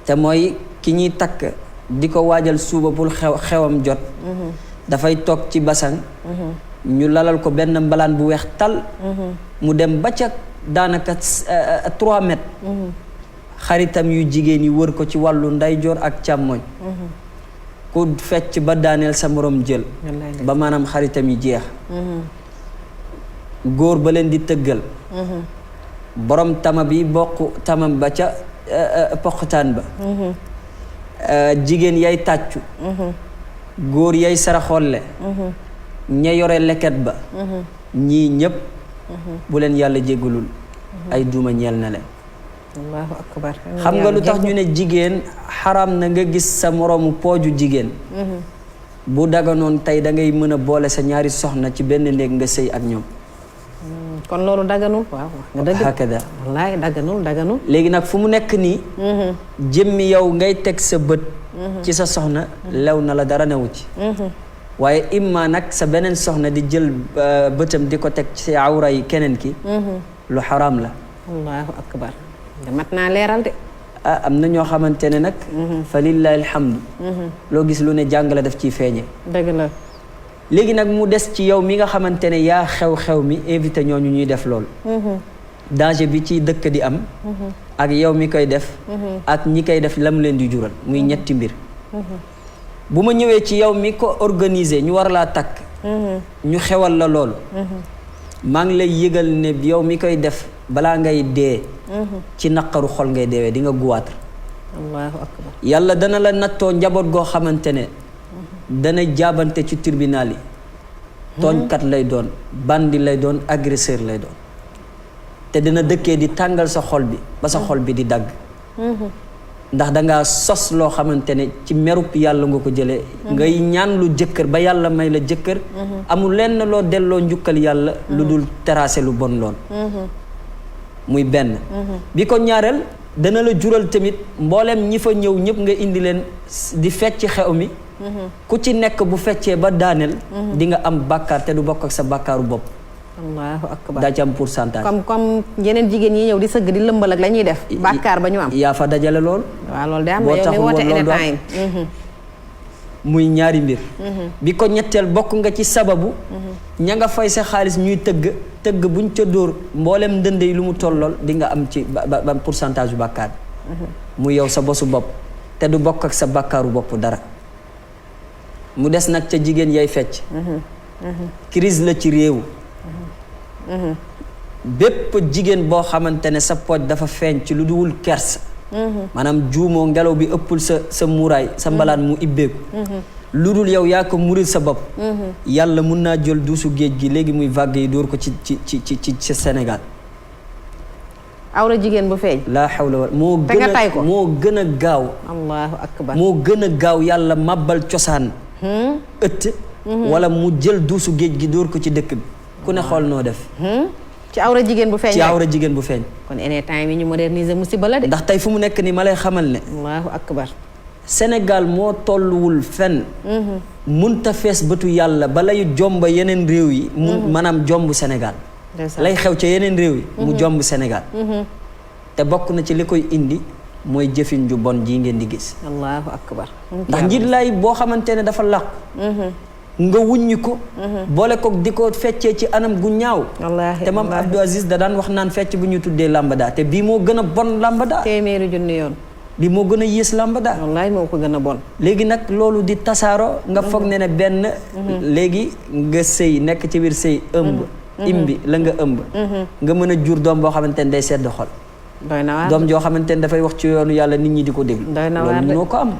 te mooy ki ñuy takk di ko waajal suuba pour xewam jot dafay toog ci basang ñu lalal ko benn mbalaan bu weex tal mu dem ba ca daanaka 3 mètres xaritam yu jigéen yi wër ko ci wàllu ndeyjoor ak càmmoñ ku fecc ba daaneel sa morom jël ba maanaam xaritam yi jeex góor ba leen di tëggal borom tama bi bokk tamam ba ca poqtaan ba jigéen yay tàccu góor yay saraxolle ña yore leket ba ñii ñépp bu leen yàlla jéggalul ay duuma ñeel na leen allahu akbar xam nga lu tax ñu ne jigéen xaram na nga gis sa moroomu pooju jigéen bu daganoon tey da ngay mën a boole sa ñaari soxna ci benn néeg nga sëy ak ñoom kon loolu daganul waaw nga dëgg hakada wallaay daganul léegi nag fu mu nekk nii jëmmi yow ngay teg sa bët ci sa soxna lew na la dara newu ci waaye imma nag sa beneen soxna di jël bëtam di ko teg ci awra yi keneen ki lu xaraam la allahu akbar mat naa leeral de am na ñoo xamante ne nag fa lillahi alhamdu loo gis lu ne jàng la def ciy feeñe dëgg la léegi nag mu des ci yow mi nga xamante ne yaa xew-xew mi invité ñooñu ñuy def loolu danger bi ci dëkk di am ak yow mi koy def ak ñi koy def lam leen di jural muy ñetti mbir bu ma ñëwee ci yow mi ko organiser ñu war laa takk ñu xewal la loolu maa ngi lay yëgal ne yow mi koy def balaa ngay dee ci naqaru xol ngay deewee di nga guwaatar allahu akbar yàlla dana la nattoo njaboot goo xamante ne dana jaabante ci tribunal yi tooñkat lay doon bandi lay doon agresseur lay doon te dina dëkkee di tàngal sa xol bi ba sa xol bi di dagg ndax dangaa sos loo xamante ne ci merub yàlla nga ko jëlee ngay ñaan lu jëkkër ba yàlla may la jëkkër amul lenn loo delloo njukkal yàlla lu dul terrassé lu bon lool muy benn bi ko ñaareel dana la jural tamit mboolem ñi fa ñëw ñëpp nga indi leen di fecc xew mi ku ci nekk bu feccee ba daaneel di nga am bàkkaar te du bokk ak sa bàkkaaru bopp allahu akbar daa ci am pourcentage comme yeneen jigéen yi ñëw di sëgg di lëmbal ak la ñuy def bàkkaar ba ñu am yaa fa dajale lool waaw loolu de am boo na yow mi taxul woote woon loolu du am. anytime muy ñaari mbir bi ko ñetteel bokk nga ci sababu ña nga fay sa xaalis ñuy tëgg buñ ca dóor mboolem ndënd yi lu mu tollool di nga am ci ba pourcentage bu bàkkaar muy yow sa bosu bopp te du bokk ak sa bàkkaaru bopp dara mu des nag ca jigéen yay fecc crise la ci réew bépp jigéen boo xamante ne sa pooj dafa feeñ ci lu duwul kersa maanaam juumoo ngelaw bi ëppul sa muuraay sa mbalaan mu ibbeeku lu dul yow yaa ko muril sa bopp yàlla mun naa jël duusu géej gi léegi muy vague yi dóor ko ci Sénégal awra jigéen bu feeñ laa xawla wala te nga tay ko moo gën a gaaw allahu akbar moo gën a gaaw yàlla màbbal cosaan ëtt wala mu jël duusu géej gi dóor ko ci dëkk bi ku ne xool noo def ci awra jigéen bu feeñ ci awra jigéen bu feeñ kon anytime yi ñu moderniser musiba la de ndax tey fu mu nekk ni ma lay xamal ne allahu akbar Sénégal moo tolluwul fenn munta fees bëtu yàlla ba lay jomba yeneen réew yi mu maanaam jomb Sénégal lay xew ca yeneen réew yi mu jomb Sénégal te bokk na ci li koy indi mooy jëfin ju bon jii ngeen di gis allahu akbar ndax njiit lay boo xamante ne dafa làqu nga wuññi ko boole ko di ko feccee ci anam gu ñaaw te maam Abdou Aziz da daan wax naan fecc bu ñu tuddee lambada te bii moo gën a bon lambada téeméeri junni yoon lii moo gën a yées lambada wallaay moo ko gën a bon léegi nag loolu di tasaaro nga foog ne benn léegi nga sëy nekk ci biir sëy ëmb imbi la nga ëmb nga mën a jur doom boo xamante ne day sedd xol doy na waar doom joo xamante ne dafay wax ci yoonu yàlla nit ñi di ko déglu doy na waar loolu mënoo ko am